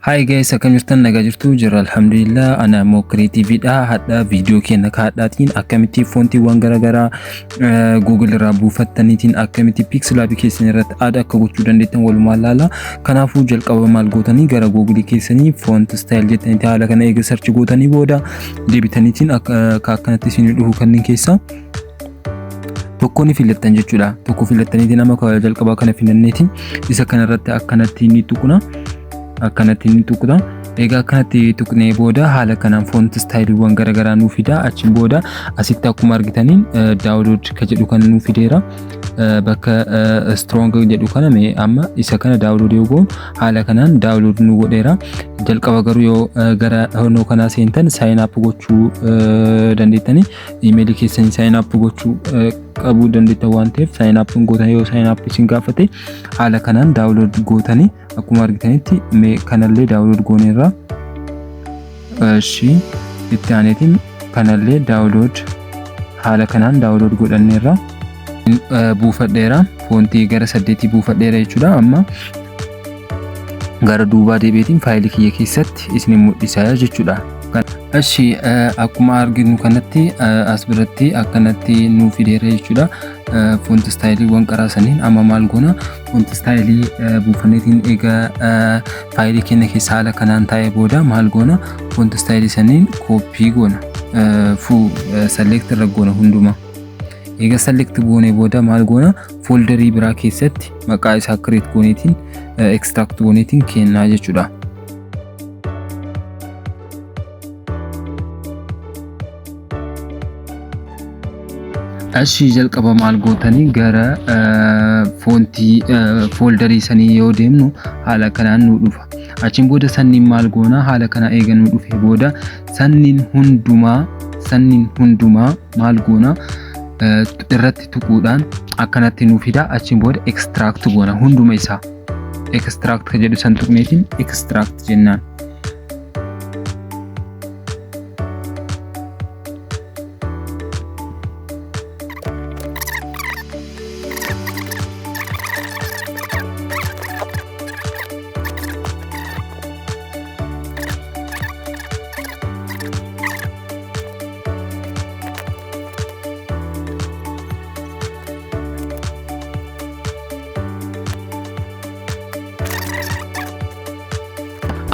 Hi guys, akkam jirtan? Nagaa jirtu? Jirra, alhamdulillah. Ana immoo creative-dha. Hadha viidiyoo keenya kaadhaatiin akkamitti foontiiwwan garaagaraa Google irraa buufattaniitiin akkamitti PixelLab keessan irratti add akka gochuu dandeettan walumaan laala. Kanaafuu jalqaba maal gootanii, gara Google keessanii font style jettaniiti haala kana eega search gootanii booda deebitaniitiin akka akkanatti isin dhufu kanneen keessaa tokko ni filattan jechuudha. Tokko filattaniitiin nama jalqabaa kana filanneetiin isa kanarratti akkanatti ni tuqna. Akkanatti ni tuqna. Egaa akkanatti tuqnee booda haala kanaan font styleiiwwan garaagaraa nuu fida. Achiin booda asitti akkuma argitaniin download ka jedhu kana nuu fideera. Bakka strong jedhu kana mee amma isa kana download yoo goonu haala kanaan download nu godheera. Jalqaba garuu yoo gara honnoo kanaa seentan sign up gochuu dandeettani. Imeelii keessanii sign up gochuu qabuu dandeettan waan ta'eef sign up gootan. Yoo sign up isin gaafate haala kanaan download gootanii akkuma argitanitti mee kanallee download gooneerra. Ishi itti aaneetiin kanallee download haala kanaan download godhanneerra. Buufadheera, foontii gara 8 buufadheera jechuudha. Amma gara duubaa deebiitiin faayilii kiyya keessatti isin mul'isa jechuudha. Ashi akkuma arginu kanatti as biratti akkanatti nuu fideera jechuudha. Font styleiiwwan qaraasaniin amma maal goona? Font styleii buufanneetiin egaa faayilii keenya keessa haala kanaan taa'ee booda maal goona? Font styleii saniin copy goona. Fuu select irra goona hundumaa. Egaa select goonee booda maal goona? Folderii biraa keessatti maqaa isaa create gooneetiin extract gooneetiin kennaa jechuudha. Ashi jalqaba maal gootanii, gara foontii folderii sanii yoo deemnu haala kanaan nu dhufa. Achiin booda sanniin maal goona? Haala kana eega nu dhufe booda sanniin hundumaa maal goona? Irratti tuquudhaan akkanatti nu fida. Achiin booda extract goona hunduma isaa. Extract ka jedhu san tuqneetiin extract jennaan.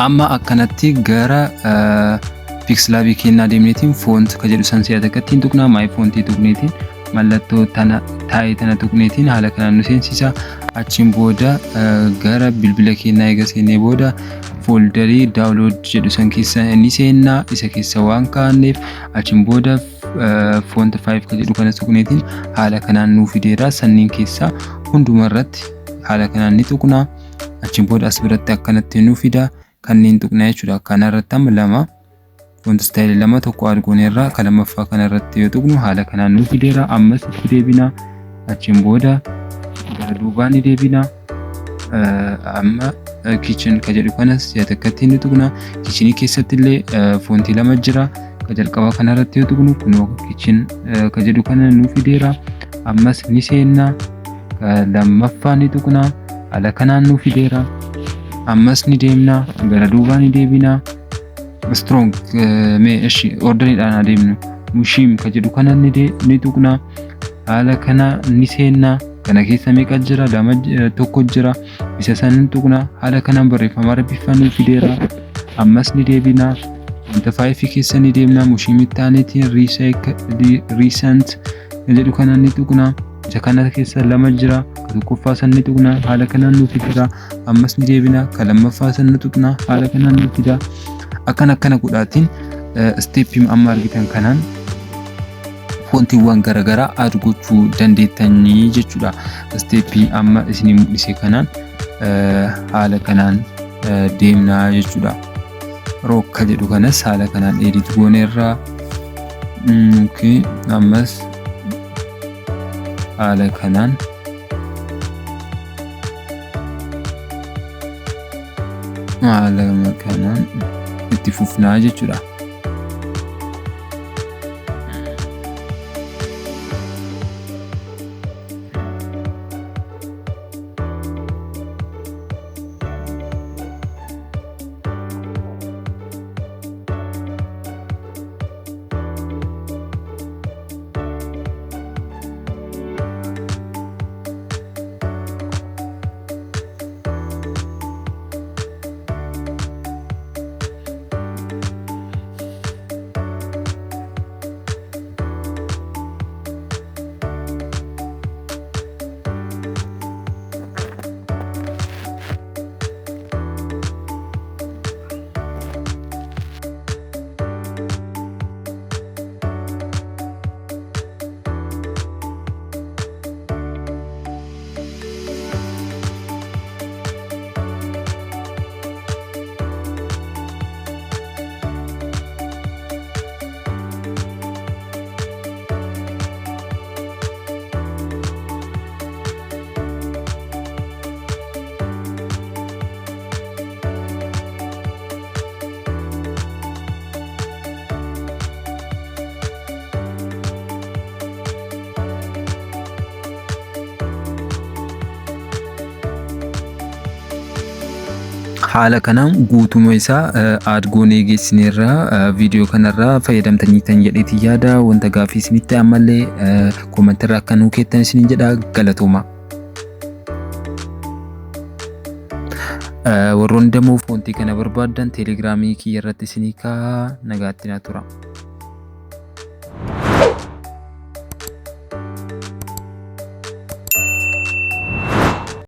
Amma akkanatti gara PixelLabii kennaa deemneetiin font ka jedhu san si'a takkatti hin tuqnaa. My fontii tuqneetiin mallattoo tana taa'ee tana tuqneetiin haala kanaan nu seensisa. Achiin booda gara bilbila kennaa eega seennee booda folderii download jedhu san keessa ni seennaa, isa keessa waan kaa'anneef. Achiin booda font 5 ka jedhu kana tuqneetiin haala kanaan nuu fideera. Sanniin keessaa hunduma irratti haala kanaan ni tuqnaa. Achiin booda as biratti akkanatti nuu fida, kanneen tuqnaa jechuudha. Kana irratti amma lama font styleii lama tokko argoneerra. Kan lammaffaa kana irratti yoo tuqnu haala kanaan nuu fideera. Ammas itti deebina. Achiin booda gara duubaa ni deebina. Amma kitchen ka jedhu kanas si'a takkatti ni tuqna. Kitchenii keessatti illee foontii lama jira. Ka jalqabaa kana irratti yoo tuqnu kunoo kitchen ka jedhu kana nuu fideera. Ammas ni seenna. Ka lammaffaa ni tuqna. Haala kanaan nuu fideera. Ammas ni deemna. Gara duubaa ni deebina. Strong mee ishi orderiidhaan adeemnu. Mushiim ka jedhu kana ni tuqna. Haala kana ni seenna. Kana keessa meeqa jira? Lama, tokko jira. Isa san ni tuqna. Haala kanaan barreeffama Arabiffaa nuu fideera. Ammas ni deebina. Wanta fiveii keessa ni deemna. Mushiimitti aaneetiin recent jedhu kana ni tuqna. Isa kana keessa lama jira. Ka tokkoffaa san ni tuqna. Haala kanaan nuu fidira. Ammas ni deebina. Ka lammaffaa san ni tuqna. Haala kanaan nuu fida. Akkana akkana godhaatiin stepii amma argitan kanaan foontiiwwan garaagaraa add gochuu dandeettanii jechuudha. Stepii amma isinii mul'ise kanaan haala kanaan deemnaa jechuudha. Rock jedhu kanas haala kanaan edit gooneerra. Ammas haala kanaan haala kanaan itti fufnaa jechuudha. Haala kanaan guutuma isaa add goonee geessineerra. Viidiyoo kanarraa fayyadamtanii jedheetii yaada. Wanta gaaffii isinitti ammallee commentirraa akka nuu keettan isiniin jedha. Galatooma. Warroonni dammoo foontii kana barbaaddan teelegiraamii kiyya irratti isinii kaa'a. Nagaatti naa tura.